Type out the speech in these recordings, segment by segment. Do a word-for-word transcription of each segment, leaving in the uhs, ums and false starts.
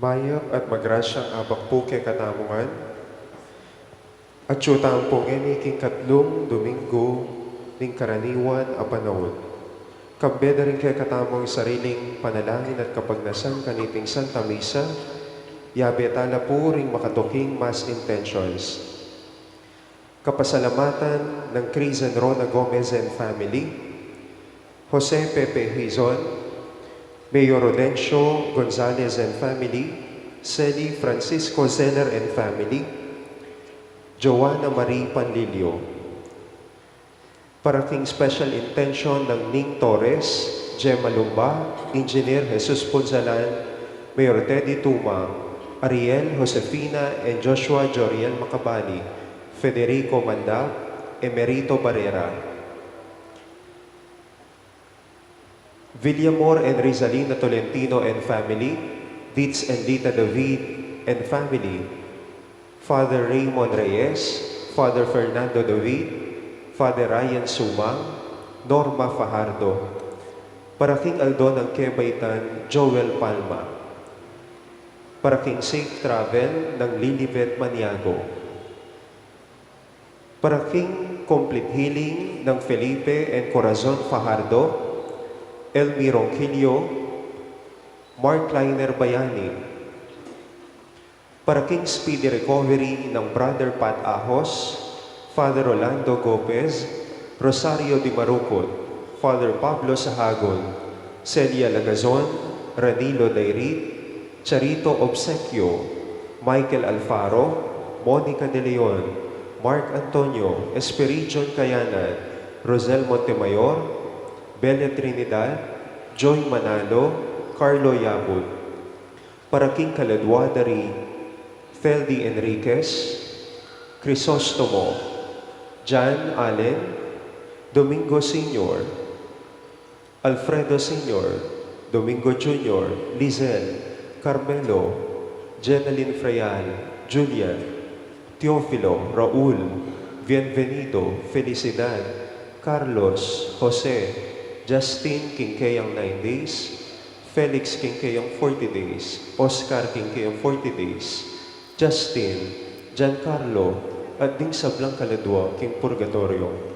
Mayap at magrasyang abak pu kekatamu ngan. Atyu tamu pu ngeni king katlung Domingo ning karaniwan a panaun. Kambe da ring kekatamung sariling panalangin at kapagnasan kaniting Santa Misa, yabe tala pu ring makatuking mass intentions. Kapasalamatan nang Cris and Rona Gomez and family, Jose Pepe Hizon, Mayor Rodencio Gonzalez and family, Seli Francisco Zeller and family, Joanna Marie Panlilio. Para king special intention nang Ning Torres, Gemma Lumba, Engineer Jesus Punzalan, Mayor Teddy Tuma, Ariel, Josefina, and Joshua Joriel Macabali, Federico Mandap, Emerito Barrera. Villamor and Rizalina Tolentino and family, Dietz and Lita David and family, Father Raymond Reyes, Father Fernando David, Father Ryan Sumang, Norma Fajardo. Para king aldo nang kebaitan, Joel Palma. Para king safe travel nang Lilibet Maniago. Para king complete healing nang Felipe and Corazon Fajardo, Elmi Ronquillo, Mark Liner Bayani. Para king speedy recovery nang Brother Pat Ahos, Father Rolando Gopez, Rosario Dimarucot, Father Pablo Sahagun, Celia Lagazon, Ranilo Dairit, Charito Obsequio, Michael Alfaro, Monica De Leon, Mark Antonio, Espiridion Kayanan, Rosel Montemayor, Bella Trinidad, Joy Manalo, Carlo Yabut. Para king kaladua da ri Feldy Enriquez, Crisostomo, John Allen, Domingo Senior, Alfredo Senior, Domingo Junior, Lizelle, Carmelo, Jenalyn Freal, Julian, Teofilo, Raul, Bienvenido, Felicidad, Carlos, Jose, Justin, king keyang nine days, Felix, king keyang forty days, Oscar, king keyang forty days, Justin, Giancarlo, at ding sablang kaladua king purgatorio.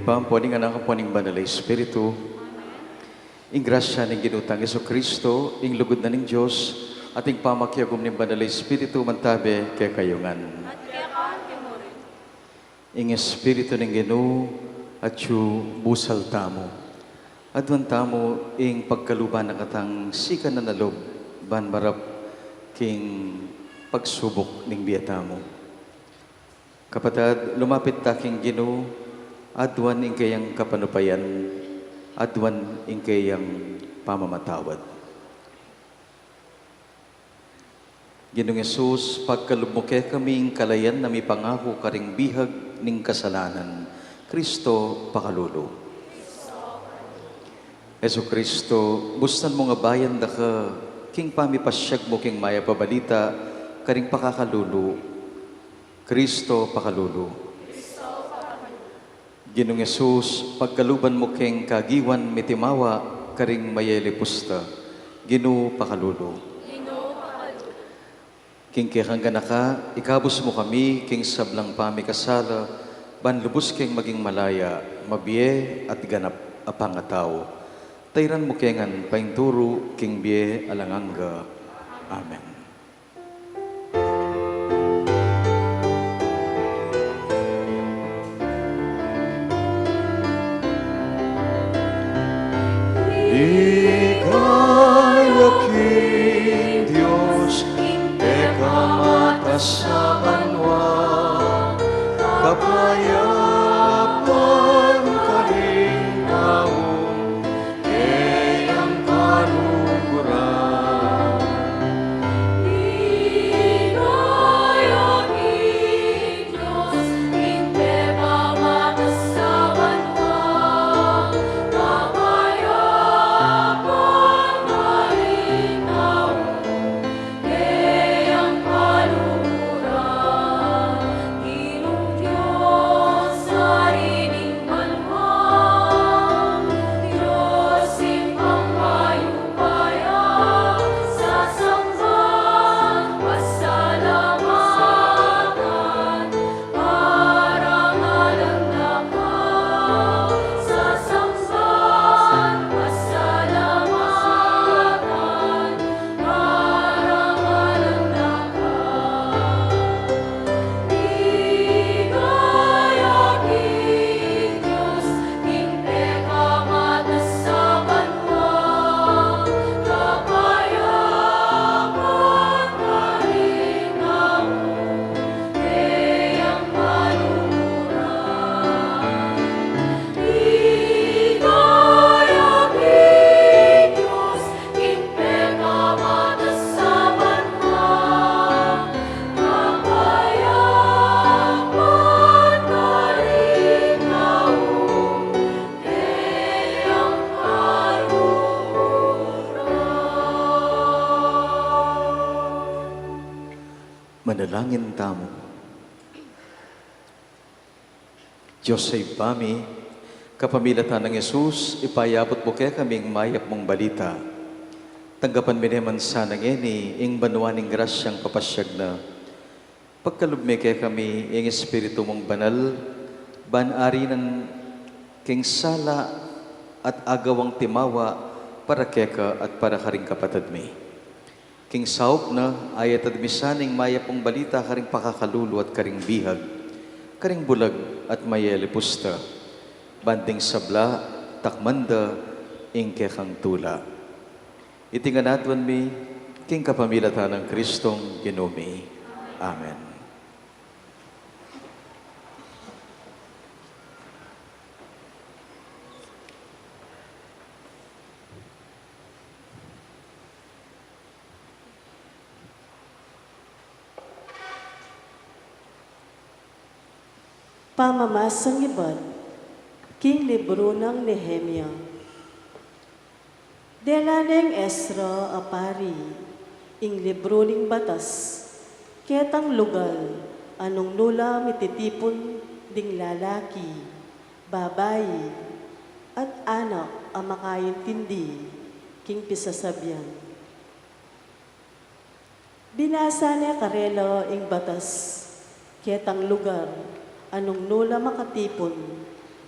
Ibpa, ampo ning Anak, ampo ning Banal a Espiritu. Ing grasya ning Ginu tang Jesucristo, ing lugud na ning Dios, at ing pamakiagum ning Banal a Espiritu, mantabe kekayu ngan. At keka mu rin. Ing Espiritu ning Ginu atyu busal tamu. Aduan tamu ing pagkaluban na katang sikanan a lub ban marap king pagsubuk ning bie tamu. Kapatad, lumapit ta king Ginu, aduan ing keyang kapanupayan, aduan ing keyang pamamatawad. Ginung Jesus, pagkalub mu kekami ing kalayan a mipangaku karing bihag ning kasalanan. Cristo, pakalulu. Jesucristo, bustan mung abayan daka king pamipasyag mu king mayap a balita karing pakakalulu. Cristo, pakalulu. Ginung Jesus, pagkaluban mu keng kagiwan mitimawa karing mayelipus ta. Ginu, pakalulu. King kekang ganaka, ikabus mu kami king sablang pamikasala, ban lubus keng maging malaya, mabie at ganap a pangatau. Tairan mu ke ngan painturu king bie alang angga. Amen. Ligaya king Dios, ing pekamatas a banua, kapayapan karing tau, keyang kaluguran. Ligaya king Dios, ing pekamatas a banua, kapayapan karing tau, keyang kaluguran. Ginung Dios, Ari ning banua, Dios ing pangmayupaya, sasamban, pasalamatan, parangalan da ka, sasamban, pasalamatan, parangalan da ka. Ligaya king Dios, ing pekamatas a banua, kapayapan karing tau, keyang kaluguran. Ligaya king Dios, ing pekamatas a banua, kapayapan karing tau, keyang kaluguran. Manalangin tamu. Dios a Ibpa mi, kapamilatan nang Jesus, ipayabut mu kekami ing mayap mung balita. Tanggapan mi ne man sana ngeni ing banua ning grasyang papasyag na. Pagkalub me kekami ing Espiritu mung Banal, ban arinan king sala at agawang timawa para keka at para karing kapatad mi. King saup na, ayatad mi sana ing mayap mung balita karing pakakalulu at karing bihag, karing bulag at mayelipus ta, ban ding sabla, takman da ing kekang tula. Iti ngan aduan mi, king kapamilatan nang Kristong Ginu mi. Amen. Pamamasang ibat king libru nang Nehemia. Dela neng Esra a pari ing libru ning batas, ketang lugal a nung nu la mititipun ding lalaki, babai, at anak a makaintindi king pisasabian. Binasa ne karela ing batas ketang lugar a nung nu la makatipun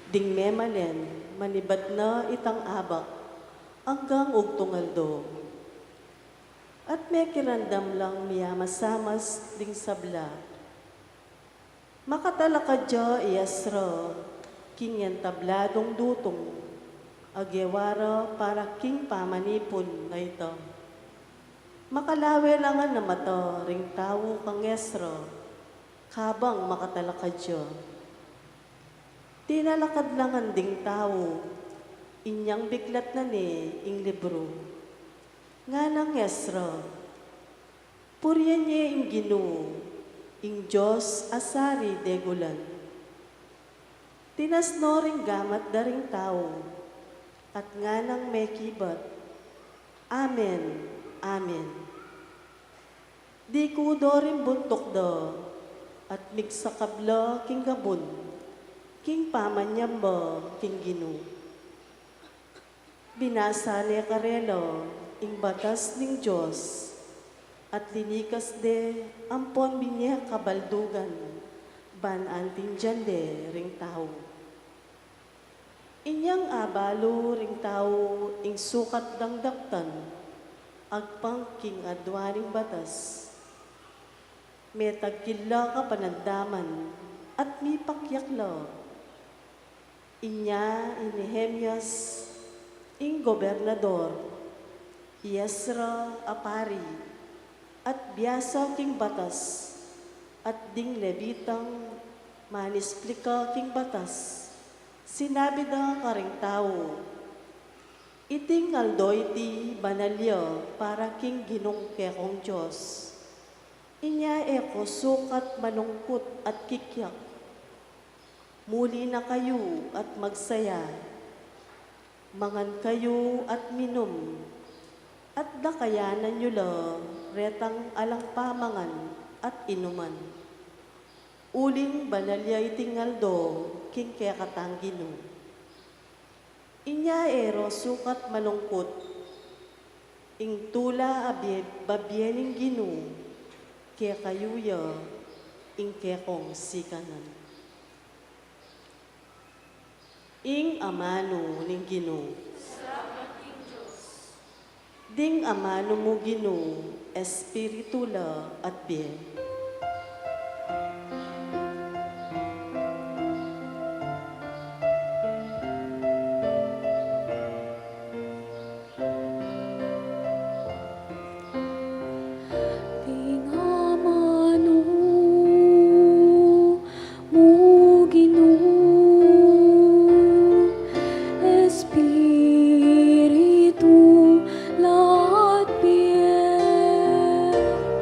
Ding memalen, manibat na itang abak, anggang ugtung aldo. At mekiramdam lang miyamasamas ding sabla. Makatalakad ya i Ezra king entabladung dutung a gewa ra para king pamanipun a ita. Makalawe la ngan a mata ring tau kang Ezra kabang makatalakad ya. Tinalakad la ngan ding tau, inyang biklat na ne ing libru. Nganang Ezra, purian ye ing Ginu, ing Dios a sari degulan. Tinas no ring gamat da ring tau, at nganang mekibat, Amen, amen. Dikudo ring buntuk da, at migsakab la king gabun, king pamanyamba king Ginu. Binasa ne karela ing batas ning Dios, at linikas de ampon binie kabaldugan, ban antindian de ring tau. Inyang abalu ring tau ing sukat dang daptan, agpang king adwa ning batas. Metagkil la kapanandaman, at mipakyak la. Inya i Nehemias, ing gobernador, i Ezra a pari, at biasa king batas, at ding Levitang manisplika king batas, sinabi da karing tau, Iting aldo iti banal ya para king Ginung kekong Dios. Inya e ko sukat malungkut at kikyak. Muli na kayu at magsaya. Mangan kayu at minum, at dakayanan yu la retang alang pamangan at inuman. Uling banal ya iting aldo king kekatang Ginu. Inya e ro sukat malungkut, ing tula a bie-, babie ning Ginu kekayu ya ing kekong sikanan. Ing amanu ning Ginu. Ding amanu mu Ginu, espiritu la at bie. Ding amanu mu Ginu, espiritu la at bie.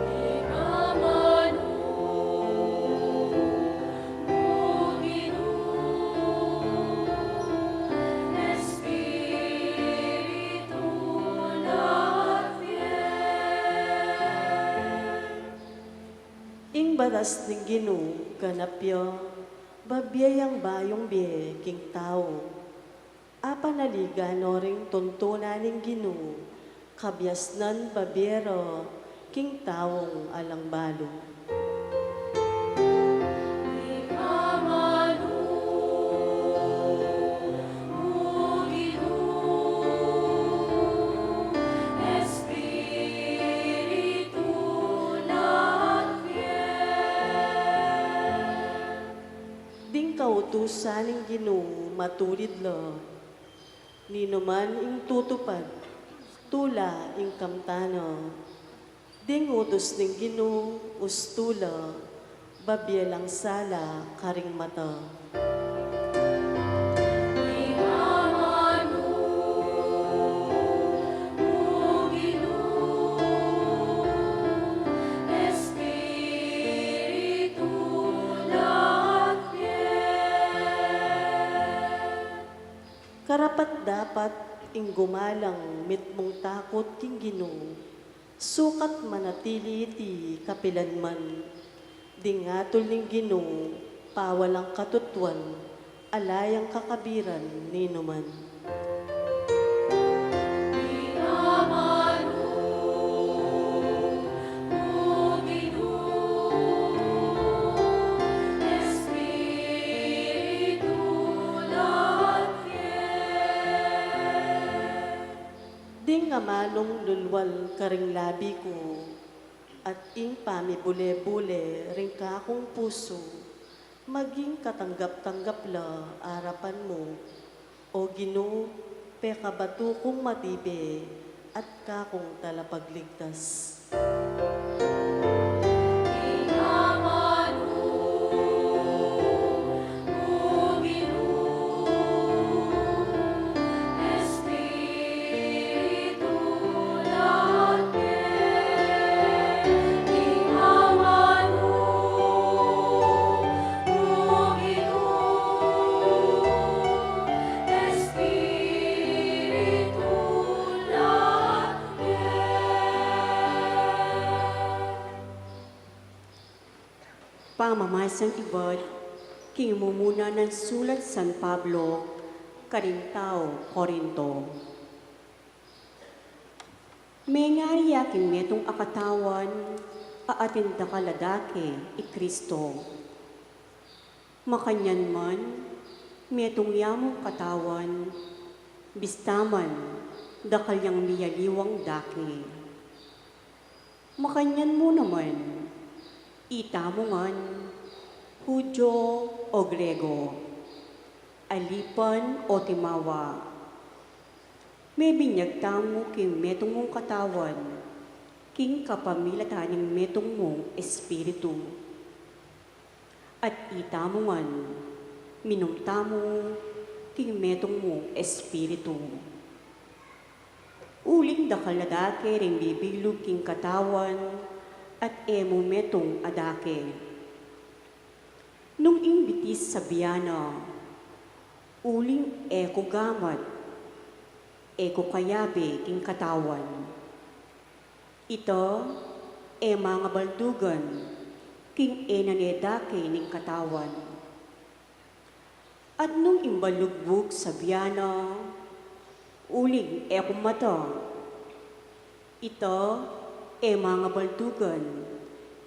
Ding amanu mu Ginu, espiritu la at bie. Ing batas ning Ginu ganap ya, babie yang bayung bie king tau. Apanaligan no ring tuntunan ning Ginu, kabiasnan babie ra king taung alang balu. Ding amanu mu Ginu, espiritu la at bie. Ding kautusan ning Ginu matulid la, ninuman ing tutupad, tula ing kamtan na. Ding utus ning Ginu, ustu la, babie lang sala karing mata. Ding amanu mu Ginu, espiritu la at bie. Karapat-dapat ing gumalang mitmung takut king Ginu, sukat manatili iti kapilan man. Ding atul ning Ginu, pawalang katutuan, ala yang kakabiran ninuman. Ding amanu mu Ginu, espiritu la amanung lulwal karing labi ku, at ing pamibule-bule ring kakung pusu, maging katanggap-tanggap la arapan mu, O Ginu, pekabatu kung matibe at kakung talapagligtas. Pamamasang ibat king mumuna nang sulat San Pablo karing tau Corinto. Mengari ya king metung a katawan a atin dakal a dake i Kristo. Makanyan man, metung ya mung katawan, bista man dakal yang miyaliwang dake. Makanyan mu naman, itamu ngan, Hudyo o Grego, alipan o timawa, mebinyag tamu king metung mung katawan king kapamilatan ning metung mung espiritu. At itamu ngan, minum tamu king metung mung espiritu. Uling dakal a dake ring bibilug king katawan at e mu metung a dake. Nung ing bitis sabian na, uling e ku gamat, e ku kayabe king katawan. Ita e mangabaldugan king e na ne dake ning katawan. At nung ing balugbug sabian na, uling e ku mata, ita e mangabaldugan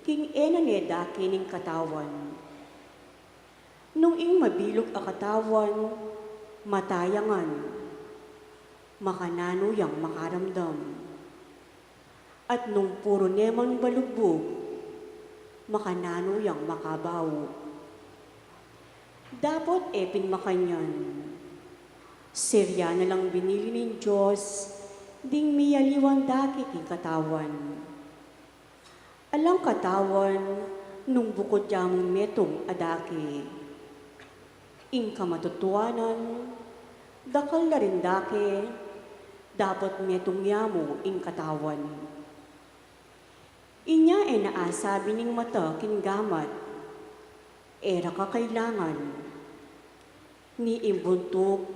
king e na ne dake ning katawan. Nung ing mabilug a katawan mata ya ngan, makananu yang makaramdam? At nung puru ne mang balugbug, makananu yang makabau? Dapot e pin makanyan. Sirya na lang binili ning Dios ding miyaliwang dake king katawan. Alang katawan nung bukud ya mung metung a dake. Ing kamatutuanan, dakal la ring dake, dapot metung ya mu ing katawan. Inya e na asabi ning mata king gamat, "E ra ka kailangan." Ni ing buntuk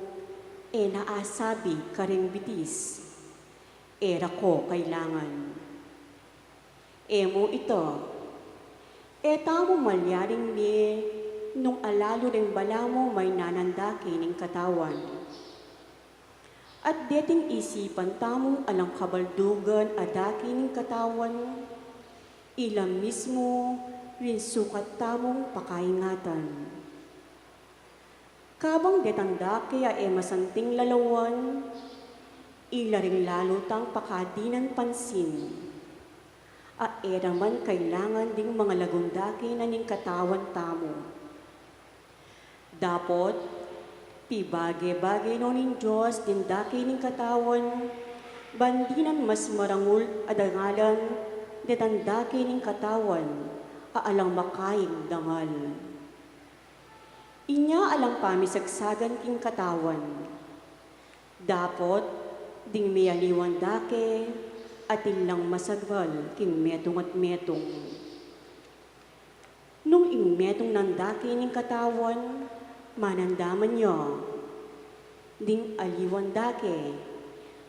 e na asabi karing bitis, "E ra ko kailangan." E mu ita. E tamu malyaring mie nung alalu ring balamu maynan a dake ning katawan. At deting isipan tamung alang kabaldugan a dake ning katawan, ila mismu ring sukat tamung pakaingatan. Kabang detang dake a e masanting lalawan, ila ring lalu tang pakadinan pansin, a e ra man kailangan ding mangalagung dake na ning katawan tamu. Dapot pibage-bage no ning Dios ding dake ning katawan, ban dinan mas marangul a dangalan detang dake ning katawan a alang makaing dangal. Inya alang pamisagsagan king katawan. Dapot ding miyaliwang dake atin lang masagbal king metung at metung. Nung ing metung nang dake ning katawan manandaman ya, ding aliwang dake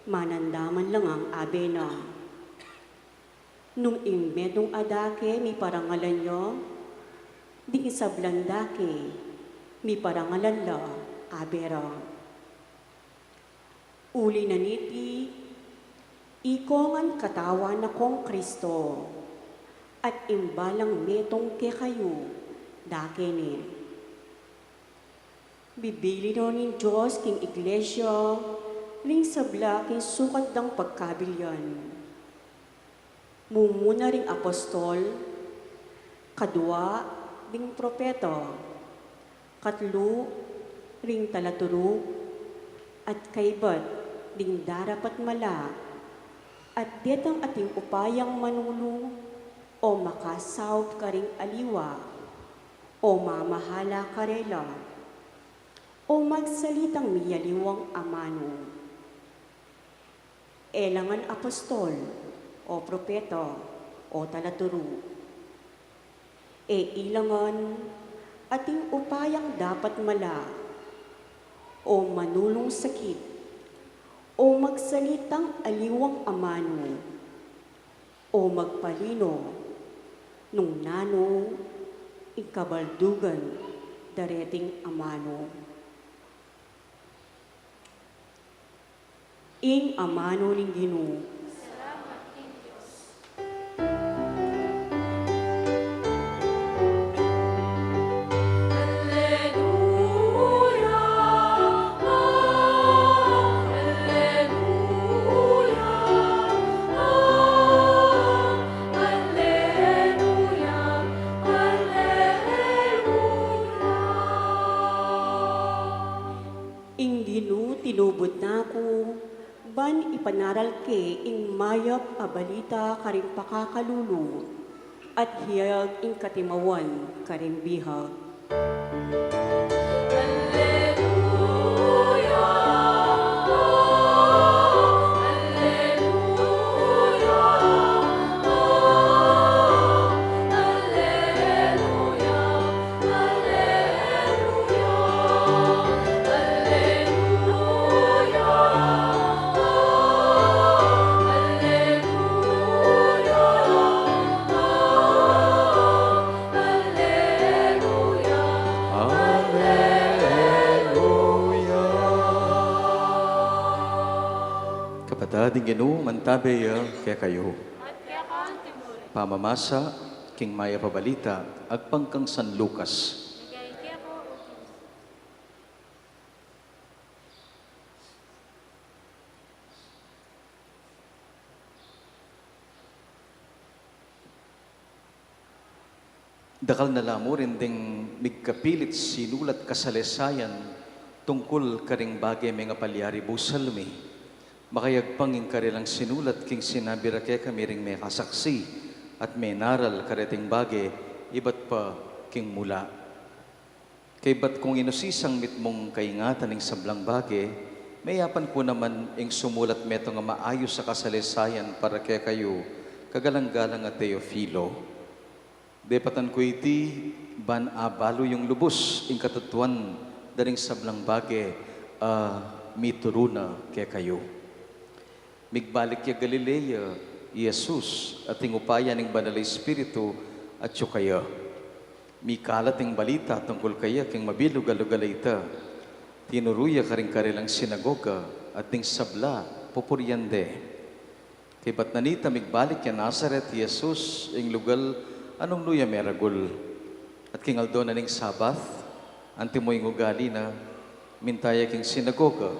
manandaman la ngang abe na. Nung ing metung a dake miparangalan ya, ding sablang dake miparangalan la abe ra. Uli na niti, iko ngan katawan na kong Kristo, at ing balang metung kekayu dake ne. Bibili no ning Dios king iglesia Ring sabla king sukat dang pagkabilian. Mumuna ring apostol, kadua ring propeta, katlu ring talaturu, at kaybat ring darapat mala, at detang ating upayang manulu o makasaup karing aliwa, o mamahala karela, o magsalitang miyaliwang amanu. E la ngan apostol, o propeta, o talaturu. E ila ngan ating upayang dapat mala, o manulung sakit, o magsalitang aliwang amanu, o magpalino nung nanu ing kabaldugan da reting amanu. Ing amanu ning Ginu. Ing Ginu tinubud na ku, ban ipanaral ke ing mayap a balita karing pakakalulu, at hiyag ing katimawan karing bihag. Kapatad, ing Ginu mantabe ya kekayu. Pamamasa king mayap a balita agpang kang San Lucas. Dakal na la mu rin ding migkapilit sinulat kasalesayan tungkul karing bage mengapalyari busal mi. Makayagpang ing karelang sinulat king sinabi ra kekami ring mekasaksi at menaral kareting bage ibat pa king mula. Kaybat kung inusisang mitmung kaingatan ing sablang bage, meyapan ku naman ing sumulat metung a maayus a kasalesayan para kekayu, kagalang-galang a Teofilo. Depatan ku iti ban abalu yung lubus ing katutuan da ring sablang bage a mituru na kekayu. Migbalik ya Galilea i Jesus at ing upaya ning Banal a Espiritu atyu kaya. Mikalat ing balita tungkul kaya king mabilug a lugal a ita. Tinuru ya karing karelang sinagoga at ding sabla pupurian de. Kaybat na nita migbalik ya Nazaret i Jesus ing lugal a nung nu ya meragul. At king aldo na ning Sabat, antimo ing ugali na, minta ya king sinagoga,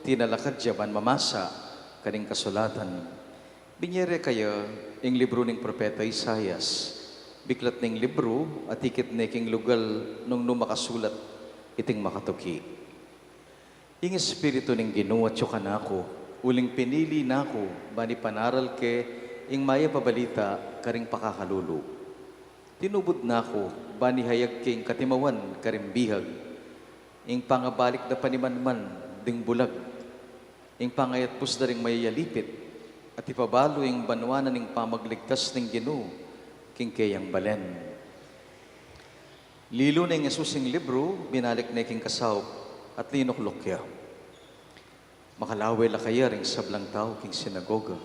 tinalakad ya ban mamasa karing kasulatan. Binye re kaya ing libru ning propeta Isaias, biklat ning libru, at ikit ne king lugal nung nu makasulat iting makatuki. Ing Espiritu ning Ginu atyu kanaku, uling pinili na ku ban ipanaral ke ing mayap a balita karing pakakalulu. Tinubud na ku ban ihayag ke ing katimawan karing bihag, ing pangabalik da panimanman ding bulag, ing pangayatbus da ring mayayalipit, at ipabalu ing banua na ning pamagligtas ning Ginu king keyang balen. Lilu ne i Jesus ing libru, binalik ne king kasaup, at linukluk ya. Makalawe la kaya ring sablang tau king sinagoga.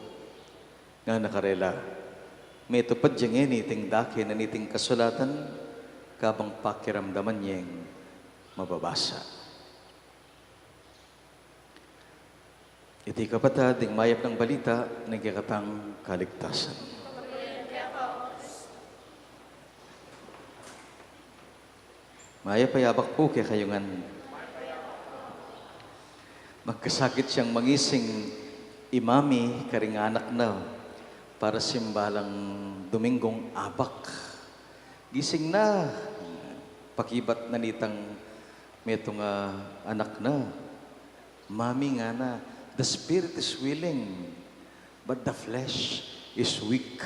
Ngana karela, metupad ya ngeni iting dake na niting kasulatan, kabang pakiramdaman yeng mababasa. Iti kapatad, ing mayap nang balita ning kekatang kaligtasan. Mayap a yabak pu kekayu ngan. Magkasakit yang mangising i Mami karing anak na para simbalang Domingong Abak. Gising na, pakibat na nitang metung a anak na. "Mami," ngana, "the spirit is willing, but the flesh is weak."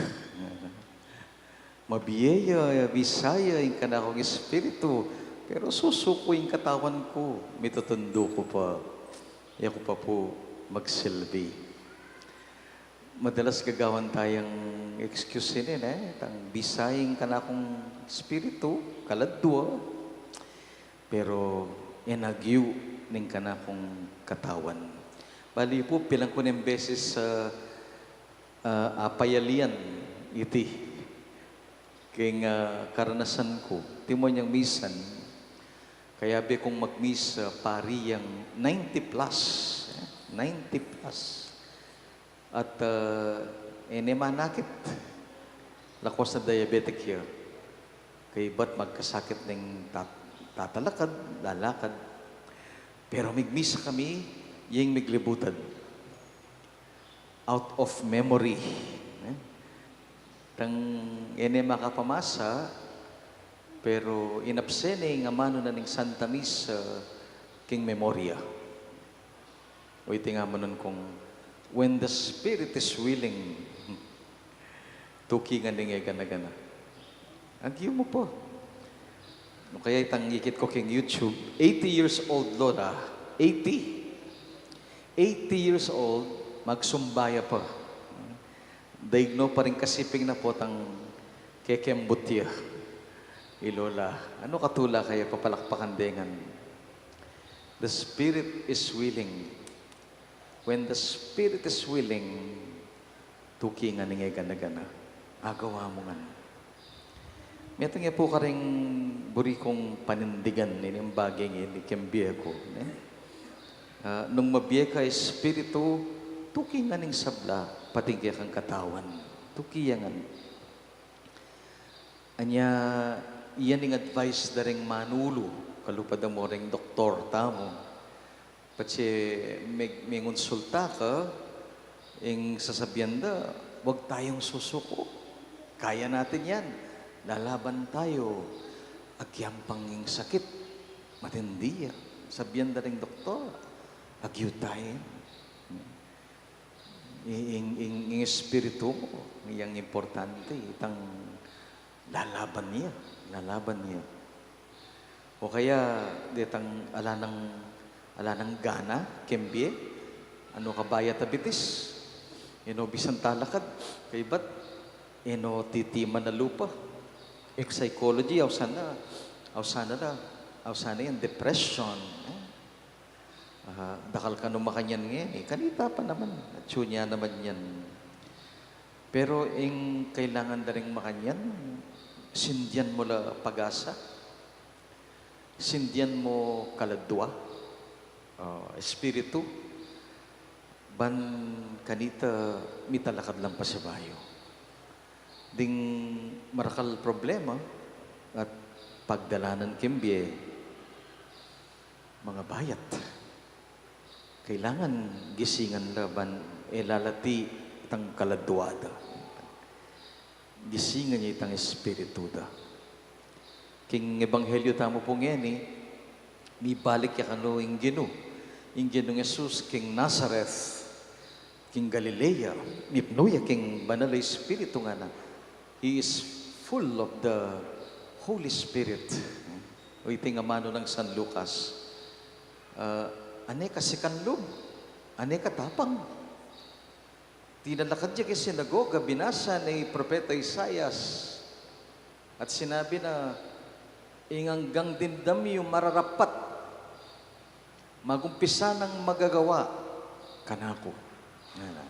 Mabie ya, bisa ya ing kanakung espiritu, pero susu ku ing katawan ku, mitutundu ku pa. E ku pa pu magsilbi. Madalas gagawan tayang excuse ini, ne? Tang bisa ing kanakung espiritu, kaladwa, pero e na agyu ning kanakung katawan. Bali pu, pilan ku neng beses, ah, ah, apayalian iti king, ah, karanasan ku. Timu yang misan, kayabe kung magmisa, pari yang ninety plus, eh, ninety plus. At, ah, e ne manakit, lakwas na diabetic ya. Kaybat magkasakit ning tat-, tatalakad, lalakad. Pero migmisa kami, ing miglibutad. Out of memory, eh? Tang e ne makapamasa, pero inapse ne ing amanu na ning Santa Misa king memorya. O iti ing amanun kung, "When the spirit is willing, tuki ngan ing e gana-gana." Agyu mu pa. O kaya itang ikit ku king YouTube, eighty years old, Lola. Eighty. Eighty years old, magsumba ya pa. Daig no pa ring kasiping na potang kekembut ya i Lola. Anu katula kaya, papalakpakan de ngan? The spirit is willing. When the spirit is willing, tuki ngan ing e gana-gana. Agawa mu ngan. Metung ya pu karing buri kung panindigan ining bage ngeni king bie ku, ne? Ah, nung mabie ka espiritu, tuki ngan ing sabla, pati ing kekang katawan. Tuki ya ngan. Anya, iya ning advice da ring manulu, kalupad a mo ring doktor tamu. Patse me-, mengonsulta ka, ing sasabian da, "Wag tayong susuko. Kaya natin yan. Lalaban tayo. Agyang pang ing sakit, matindi ya." Sabian da ring doktor, "Agyu tayo." I-, ing, ing, ing espiritu mu, yang importante, itang lalaban ya, lalaban ya. O kaya, detang ala nang, ala nang gana king bie, anu ka, bayat a bitis, e no bisan talakad, kaybat, e no titiman a lupa. Ing psychology, ausan na, ausan na, ausan na yang depression, eh? Ah, dakal kanu makanyan ngeni, kanita pa naman, atyu na naman yan. Pero ing kailangan da ring makanyan, sindian mu la pag-asa, sindian mu kaladwa, ah, espiritu, ban kanita mitalakad lang pasibayu. Ding marakal problema at pagdalanan king bie, mangabayat. Kailangan gisingan la ban e lalati itang kaladwa da. Gisingan ya itang espiritu da. King ebanghelyo tamu pu ngeni, mibalik ya kanu ing Ginu. Ing Ginung Jesus king Nazareth, king Galilea, mipnu ya king Banal a Espiritu, ngana, "He is full of the Holy Spirit." O iti ing amanu nang San Lucas, ah, ane ka sikan lub, ane ka tapang. Tinalakad ya king sinagoga, binasa ne i Propeta Isaias, at sinabi na, "Ing anggang dimdam yu mararapat, magumpisa nang magagawa kanaku." Ngana.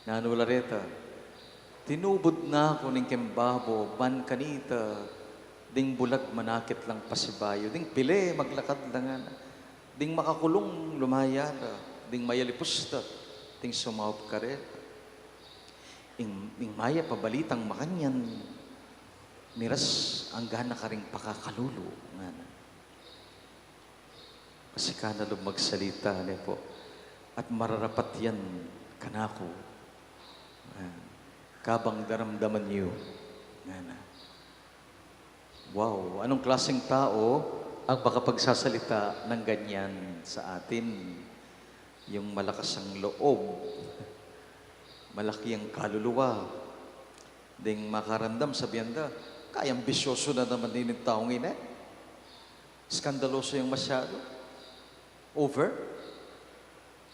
Nanu la reta, "Tinubud na ku ning keng babo, ban kanita ding bulag manakit lang pasibayu, ding pili maglakad la," ngana. Ding makakulung lumaya la, ding mayalipus da, ding sumaup karela. Ing, ing mayap a balitang makanyan, miras angga na karing pakakalulu, ngana. Sika na lub magsalita, ne po. At mararapat yan kanaku. Ah, kabang daramdaman yu. Ngana. Wow, anong klaseng tao ang makapagsasalita ng ganyan sa atin? Yung malakas ang loob, malaki ang kaluluwa. Ding makaramdam, sabihan da, "Kaya ambisyoso na naman ning taong ini. Eskandaloso yang masyado. Over."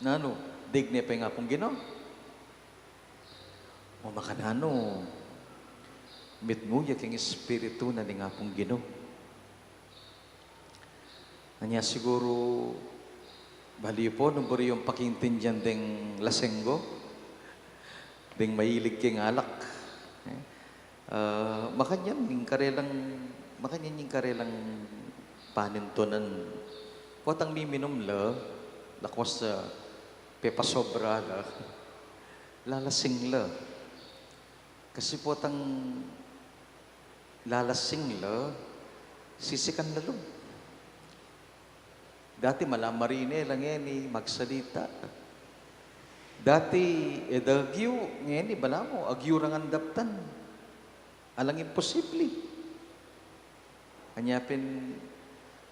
Nanu, digne pa ing Apung Ginu? O makananu, mitmu ya king Espiritu na ning Apung Ginu. Anya siguru, bali yu po, nung buri yung pakiintindihan ding lasenggo, ding mahilig king alak. Eh, ah, makanyan ing karelang, makanyan ing karelang panintunan. Potang miminum la, lakwas, ah, pepasobra la, lalasing la. Kasi potang lalasing la, sisikan la lub. Dati mala marine la ngeni magsalita. Dati e da agyu, ngeni balamu agyu rang andaptan. Alang imposibli. Anya pin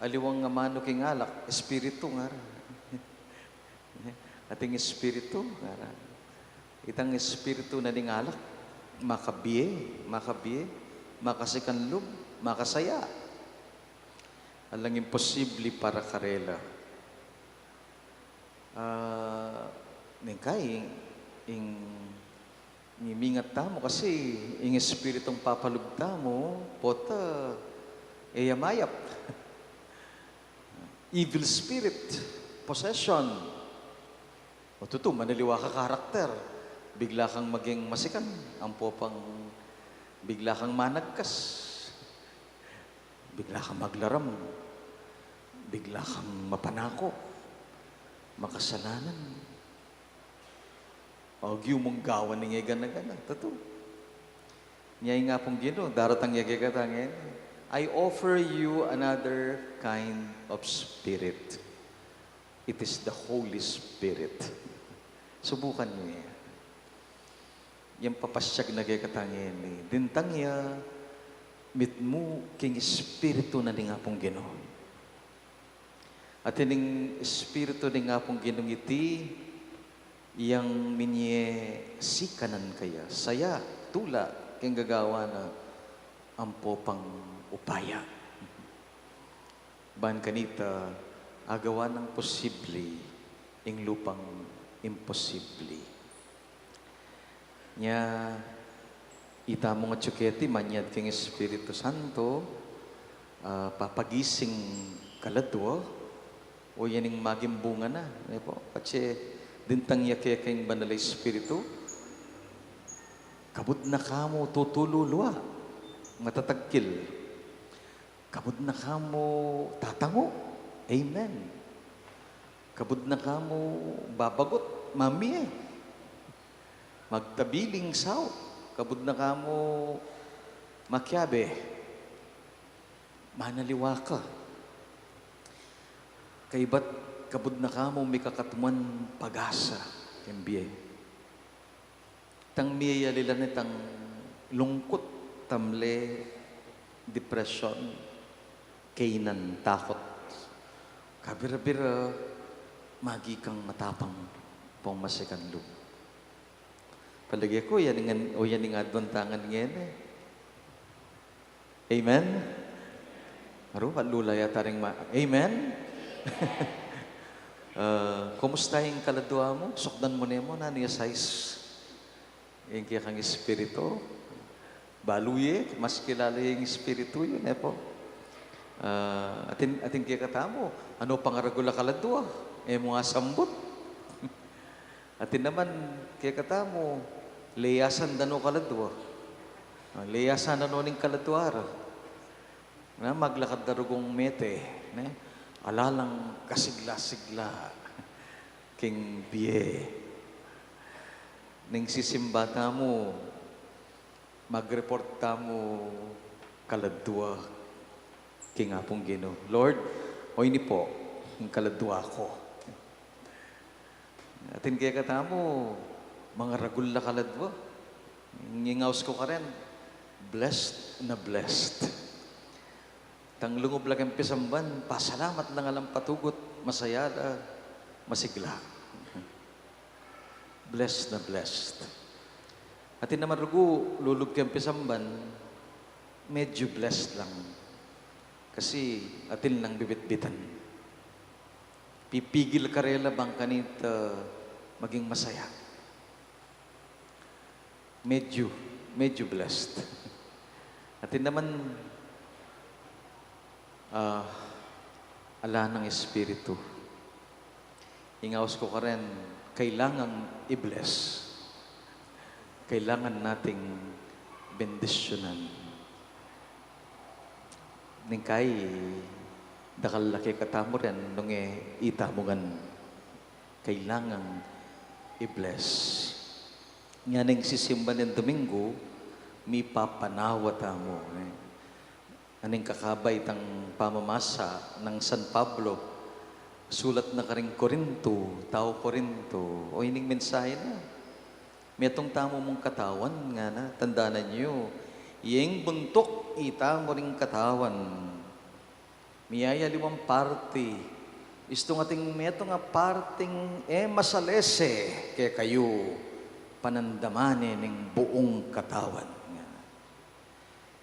aliwang amanu king alak, espiritu ngara. Ating espiritu ngara. Itang espiritu na ning alak, makabie, makabie, makasikan lub, makasaya. Alang imposibli para karela. Ah, ningkai, ing, ing mingat tamu kasi ing espiritung papalub tamu, pota, e ya mayap. Evil spirit, possession. O tutu, manaliwa ka karakter. Bigla kang maging masikan, ampo pang bigla kang managkas. Bigla kang maglaram. Bigla kang mapanako. Makasalanan. Agyu mung gawan ing e gana-gana. Tutu. Nya ing Apung Ginu, daratang ya kekatamu ngeni, "I offer you another kind of spirit. It is the Holy Spirit." Subukan yu ya. Yang papasyag na kekatamu ngeni, dintang ya mitmu king Espiritu na ning Apung Ginu. At ining Espiritu ning Apung Ginung iti, yang minye sikanan kaya, saya, tula, king gagawa na, ampo pang upaya. Ban kanita, agawa nang posibli ing lupang imposibli. Nya, itamu ngan atyu keti, manyad king Espiritu Santo, ah, papagising kaladua, o yan ing maging bunga na, ne po? Patse, dintang ya keka ing Banal a Espiritu, kabud na kamu tutululua, matatagkil. Kabud na kamu tatangu. Amen. Kabud na kamu babagut, mamie. Magtabiling sau. Kabud na kamu makiabe. Manaliwa ka. Kaybat kabud na kamu mikakatmuan pag-asa king bie. Tang miyayalilan itang lungkut, tamle, depression, kainan, takut. Kabira-bira, magi kang matapang, pong masikan lub. Palage ku, yan ing, o yan ing adwan ta ngan ngeni. Amen? Aru, malula yata ring ma-, amen? Ah, kumusta ing kaladua mu? Sukdan mu ne mu, nanu ya size ing kekang espiritu? Balu ye, mas kilala ye ing espiritu yu, ne po? Ah, atin, atin kekatamu, anu pangaragul a kaladua? E mu asambut. Atin naman kekatamu, leyasan da no kaladua. Ah, leyasan na no ning kaladua ra. Na, maglakad da rugung mete, ne? Ala lang kasigla-sigla king bie. Ning sisimba tamu, mag-report tamu kaladua king Apung Ginu. Lord, o ini po, ing kaladua ku. Atin kekatamu, mangaragul la kaladua. Ing aus ku karen, blessed na blessed. Tang lungub la keng pisamban, pasalamat la ngan alang patugut, masaya la, masigla. Blessed na blessed. Atin naman rugu, lulub keng pisamban, medyo blessed lang. Kasi atin lang bibitbitan. Pipigil karela bang kanita maging masaya. Medyo, medyo blessed. Atin naman, ah, ala nang Espiritu. Ing aus ku karen, kailangang i-bless. Kailangan nating bendisyunan. Nung kai, dakal la kekatamu ren, nung e, itamu ngan. Kailangang i-bless. Nganang sisimba ning Domingo, mipapanawa tamu, e. Aning kakabay tang pamamasa nang San Pablo, sulat na karing Corinto, tau Corinto, o ining mensahe na. Metung tamu mung katawan, ngana, tandanan yu, ing buntuk itamu ring katawan. Miyayaliwang parti, istung ating metung a parting e masalese kekayu, panandaman ne ning buung katawan, ngana.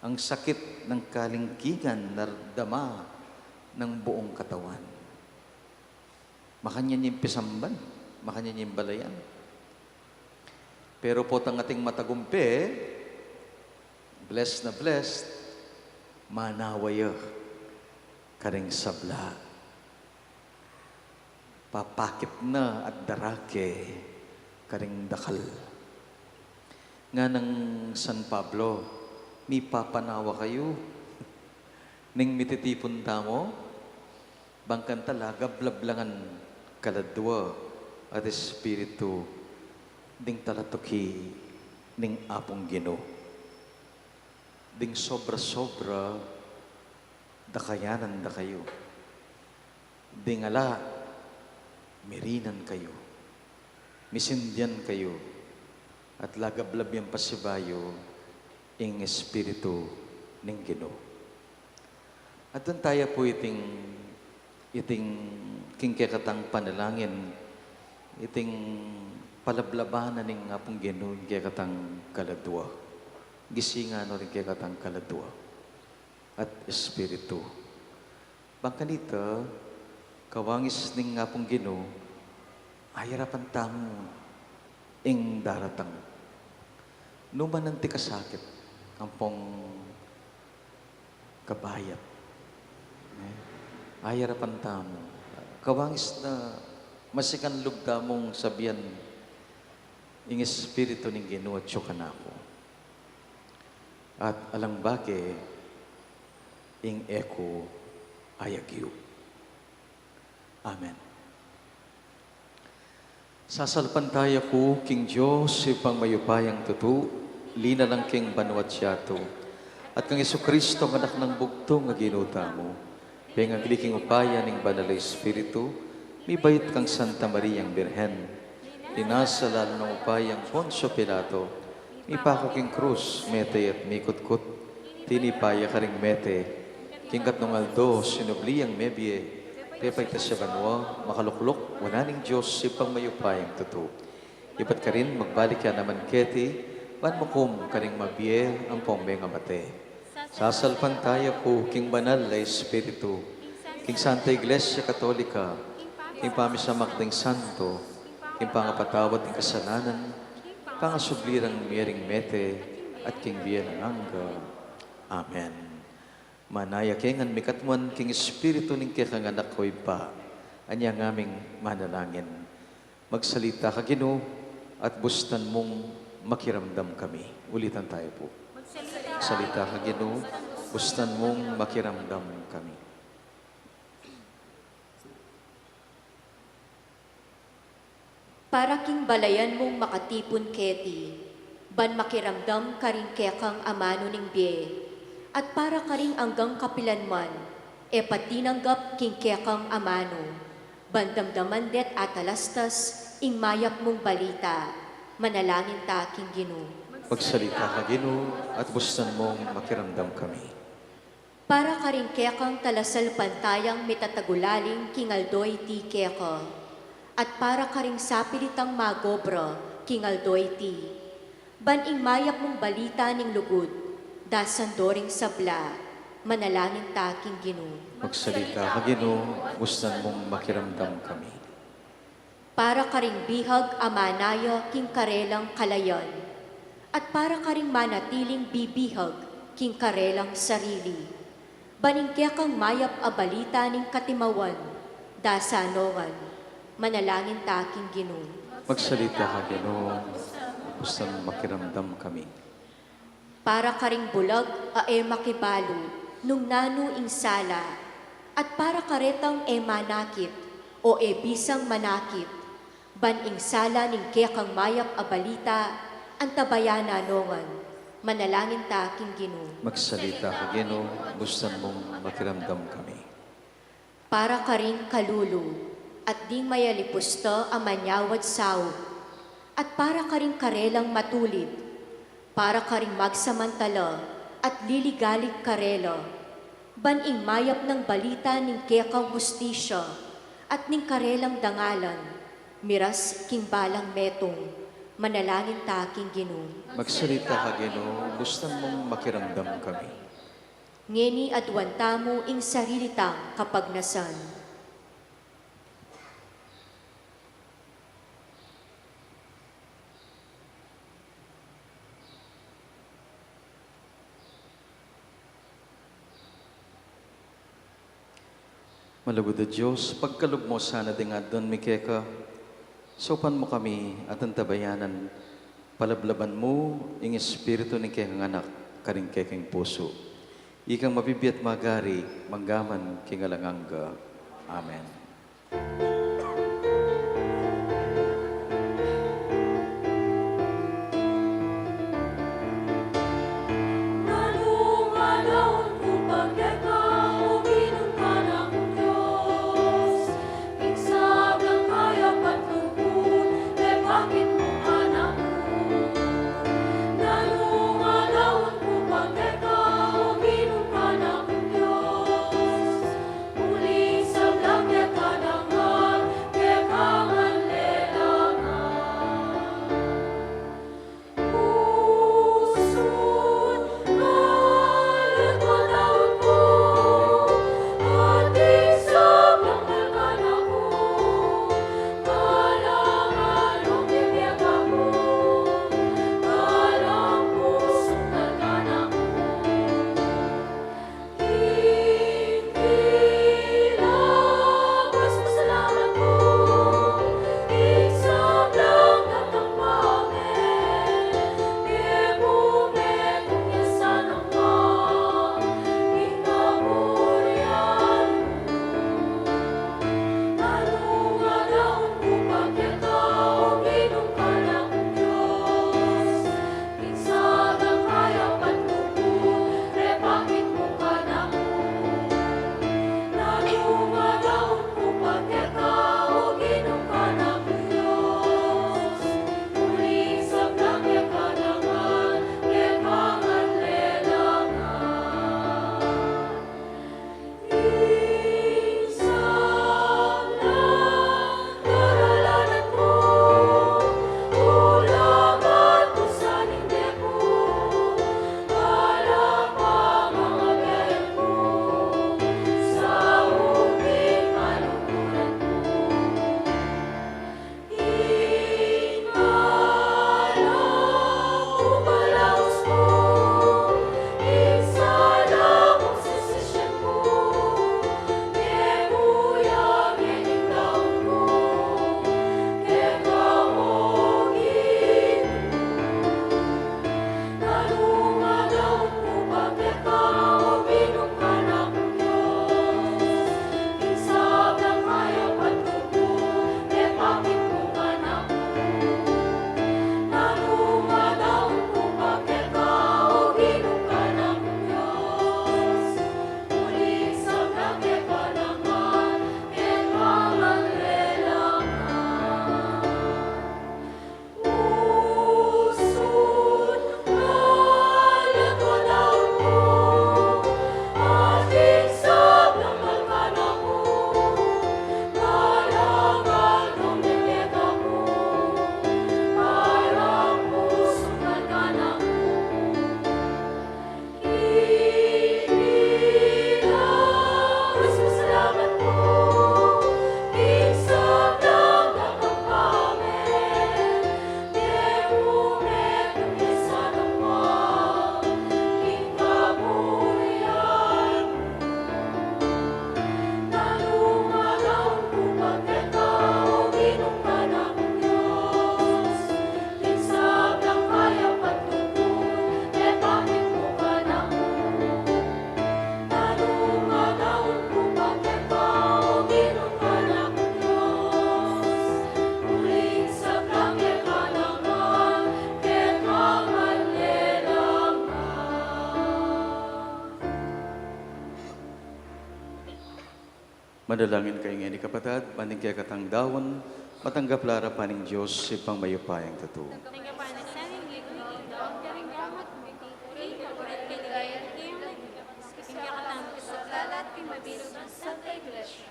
Ang sakit ng kalingkingan, nardama ng buong katawan. Makanyan ing pisamban, makanyan ing balayan. Pero potang ating matagumpe, blessed na blessed, manawa ya karing sabla. Papakit na at darake karing dakal. Nganang San Pablo, mipapanawa kayu. Ning mititipun tamu, bang kanita lagablab la ngan kaladua at Espiritu ding talatuki ning Apung Ginu. Ding sobra-sobra, dakayanan da kayu. Ding ala, mirinan kayu, misindian kayu, at lagablab yang pasibayu ing Espiritu ning Ginu. At dun taya pu iting, iting king kekatang panalangin, iting palablaban na ning Apung Ginu ing kekatang kaladua. Gisingan no ring kekatang kaladua at Espiritu. Bang kanita, kawangis ning Apung Ginu, ayarapan tamu ing daratang. Nu man anti kasakit, ampong kabayat. Ne? Ayarapan tamu. Kawangis na masikanlug tamung sabian ing Espiritu ning Ginu atyu kanaku. At alang bage ing e ku ayagyu. Amen. Sasalpantaya ku king Dios, Ibpang mayupayang tutu, linalang king banua't yatu, at kang Jesucristo, anak nang bugtung a Ginu tamu, pengagli king upaya ning Banal a Espiritu, mibayut kang Santa Mariang Birhen, linasa lalam ning upayang Poncio Pilato, mipaku king krus, mete at mikutkut, tinipa ya karing mete, king katlung aldo sinubli yang mebie, pepaitas ya banua, makalukluk wanan ning Dios Ibpang mayupayang tutu. Ibat karin magbalik ya naman keti, ban mukum karing mabie ampong mengamate. Sasalpantaya ku king Banal a Espiritu, king Santa Iglesia Katolika, king pamisamak ding santo, king pangapatawad ding kasalanan, pangasubli rang mie ring mete, at king bie alang angga. Amen. Manaya ke ngan mikatmuan king Espiritu ning kekang Anak a Ibpa, anya ngaming manalangin. Magsalita ka, Ginu, at bustan mung makiramdam kami. Ulitan tayo po. Magsalita ka, Ginu, bustan mung makiramdam kami. Para king balayan mung makatipun keti, ban makiramdam karing kekang amanu ning bie, at para karing anggang kapilanman, E pa tinanggap king kekang amanu, ban damdaman det atalastas ing mayap mung balita. Manalangin ta king Ginu. Magsalita ka, Ginu, at bustan mung makiramdam kami. Para karing kekang talasalpantayang mitatagulaling king aldo iti keka, at para karing sapilitang magobra king aldo iti, ban ing mayap mung balita ning lugud dasan do ring sabla. Manalangin ta king Ginu. Magsalita ka, Ginu, bustan mung makiramdam kami. Para karing bihag a manaya king karelang kalayan, at para karing manatiling bibihag king karelang sarili, ban ing kekang mayap a balita ning katimawan dasan no ngan. Manalangin ta king Ginu. Magsalita ka, Ginu, bustan makiramdam kami. Para karing bulag a e makibalu nung nanu ing sala, at para karetang e manakit o e bisang manakit, ban ing sala ning kekang mayap a balita antabayanan no ngan. Manalangin ta king Ginu. Magsalita ka, Ginu, bustan mung makiramdam kami. Para karing kalulu, at ding mayalipusta a manyawad saup, at para karing karelang matulid, para karing magsamantala at liligalig karela, ban ing mayap nang balita ning kekang hustisya at ning karelang dangalan miras king balang metung. Manalangin ta king Ginu. Magsalita ka, Ginu, bustan mung makiramdam kami. Ngeni aduan tamu ing sarili tang kapagnasan. Malugud a Dios, pagkalub mu sana ding adwan mi keka, saupan mu kami at antabayanan, palablaban mu ing espiritu ning kekang Anak karing kekeng pusu. Ikang mabibie at magari, mangga man king alang angga. Amen. Manalangin kayu ngeni, kapatad, ban ing kekatang daun matanggap la arapan ning Dios, Ibpang mayupayang tutu. Tanggapan na sa ning ligaya, daun karing gamat, mipipili, kapalit kaligaya, king kekatang kasaplalan, king mabilug nang Santa Iglesia.